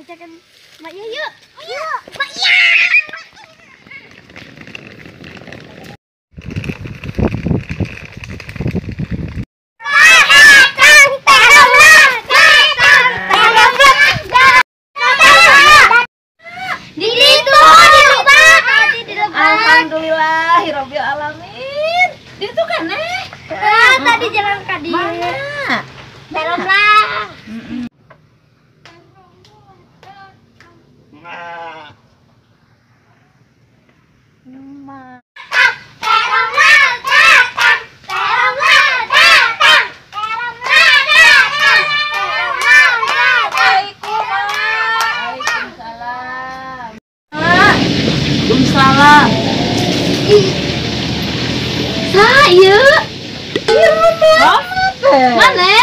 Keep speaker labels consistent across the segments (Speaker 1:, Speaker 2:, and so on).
Speaker 1: Bicarakan Mak Iya yuk. Yuk, Mak Iya.
Speaker 2: Alhamdulillahirabbil alamin. Di itu kan eh?
Speaker 1: Tadi jalan ka dieu.
Speaker 2: Mana?
Speaker 1: Dalam lah.
Speaker 2: Waalaikumsalam. Saya mana?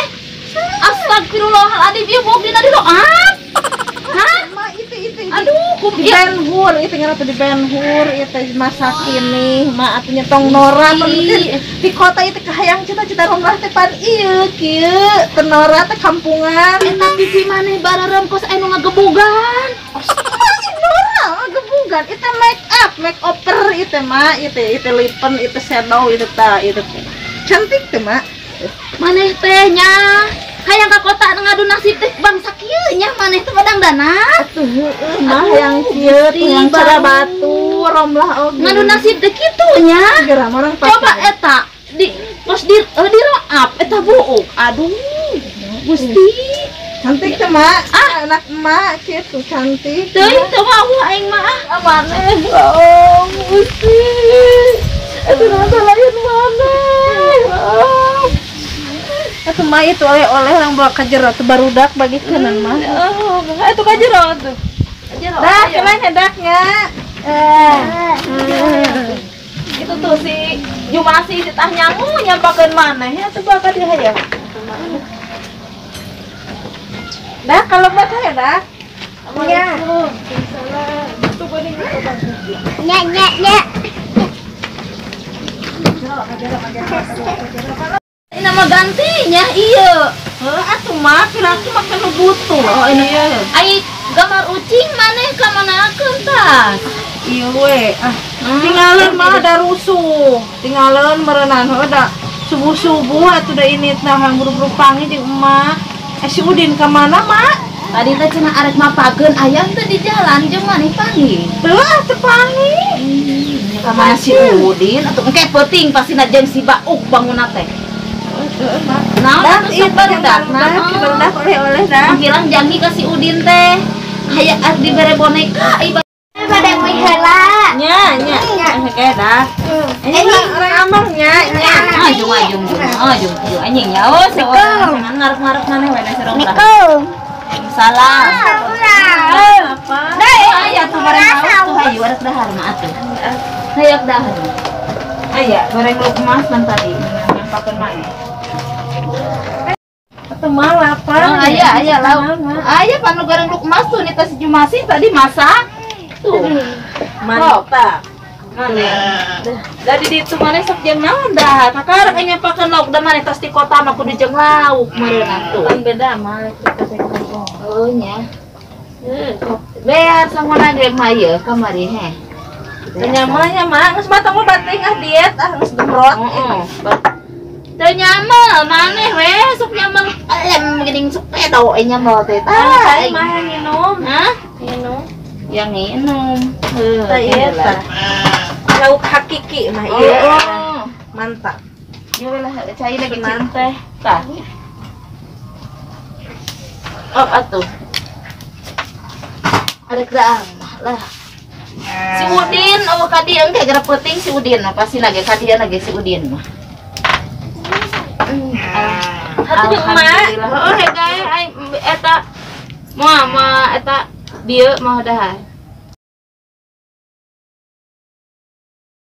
Speaker 2: Astagfirullahaladzim, ieu bog dina di doa. Hah?
Speaker 3: Itu.
Speaker 2: Aduh,
Speaker 3: di Ben-Hur, itu ngarana di Ben-Hur, itu masa kini, mak atuh nyetong nora di kota itu kahayang cita-cita romlah teh pan ieu kieu, teu nora teh kampungan.
Speaker 2: Eta pipi maneh bareureum kos anu ngagebogan.
Speaker 3: Nora ngagebogan, itu make up, make over itu mah, itu lipen, itu shadow, itu ta, itu cantik teh mak.
Speaker 2: Maneh teh nya hayang ka kota ngadu nasib teh bangsa kieu nya maneh teh padangdana.
Speaker 3: Atuh heueuh mah hayang kieu tuh yang cara batu romlah oge.
Speaker 2: Ngadu nasib teh kitu nya.
Speaker 3: Geura orang
Speaker 2: coba eta di pos di roap eta buuk. Aduh Gusti.
Speaker 3: Cantik teh mak. Ah anak emak kitu cantik.
Speaker 2: Teuing teu mau aing mah ah maneh. Oh Gusti. Eta rasa lain maneh. Oh.
Speaker 3: Atuh mah itu oleh-oleh orang bawa ka jero teh barudak bagikeun mah.
Speaker 2: Oh, itu ka jero tuh. Jero.
Speaker 3: Dah, kalian hedaknya.
Speaker 2: Itu tuh si Jumasi si tah nyangu nyampakeun maneh ya tuh bakal dia hayang.
Speaker 3: Dah kalau buat ya dah.
Speaker 1: Ya. Nya nya nya.
Speaker 2: Ini nama gantinya iya.
Speaker 3: Heuh atuh mah kira-kira mah nu butuh.
Speaker 2: Oh iya. Ai gambar ucing maneh ka manakeun tah?
Speaker 3: Iya we. Ah, tinggalin mah ada rusuh. Tinggalin meureunan heuh da subuh-subuh atuh da ini tah buru-buru panggih jeung emak. Si Udin ka mana, Mak?
Speaker 2: Tadi teh cenah arek mapageun ayam teh di jalan jeung maneh panggih.
Speaker 3: Teu atuh panggih.
Speaker 2: Ka mana si Udin atuh engke peuting pasina jeung si Bauk bangunna teh. Nah, itu barudak,
Speaker 3: barudak oleh-oleh dah.
Speaker 2: Bilang jangi ka si Udin teh. Hayang dibere boneka iba.
Speaker 1: Bade mui heula.
Speaker 3: Nya, nya. Hege dah. Ini orang amang nya, nya.
Speaker 2: Ajung ajung ajung ajung anjing nya. Oh, seorang ngarep-ngarep maneh we da serong.
Speaker 1: Assalamualaikum.
Speaker 2: Salam.
Speaker 3: Apa?
Speaker 2: Aya tuh bareng lauk tuh hayu arek dahar mah atuh. Hayang dahar. Aya goreng lukmas man tadi nyampakeun maneh.
Speaker 3: Atuh mah lapar.
Speaker 2: Oh, aya aya lauk. Aya panu goreng lukmas tuh nih si Jumasi tadi masak. Tuh.
Speaker 3: Mantap.
Speaker 2: Maneh. Da di ditu maneh sok jeung naon dah. Kakarek nyampakeun lauk da maneh tos di kota mah kudu jeung lauk meureun tuh.
Speaker 3: Kan beda mah kita teh kampung.
Speaker 2: Oh nya. Bear sama ge mah ieu kamari heh.
Speaker 3: Teu nya mah geus matang mah bating ah diet ah geus gemrot.
Speaker 2: Heeh. Teu nyamel maneh we sok nyamel alem geuning sok pedo nyamel teh.
Speaker 3: Tah mah yang minum.
Speaker 2: Hah?
Speaker 3: Minum.
Speaker 2: Yang minum. Heuh.
Speaker 3: Tah ieu tah. Lauk hakiki mah ieu.
Speaker 2: Oh.
Speaker 3: Mantap.
Speaker 2: Ieu lah cai lagi teh. Tah. Oh atuh. Ada kerang lah. Si Udin oh ka dieu engke gara peuting si Udin mah pasti lagi ka dieu lagi si Udin mah.
Speaker 3: Hatuh jeung emak.
Speaker 2: Heuh hege ai eta moal mah eta dieu mah dahar.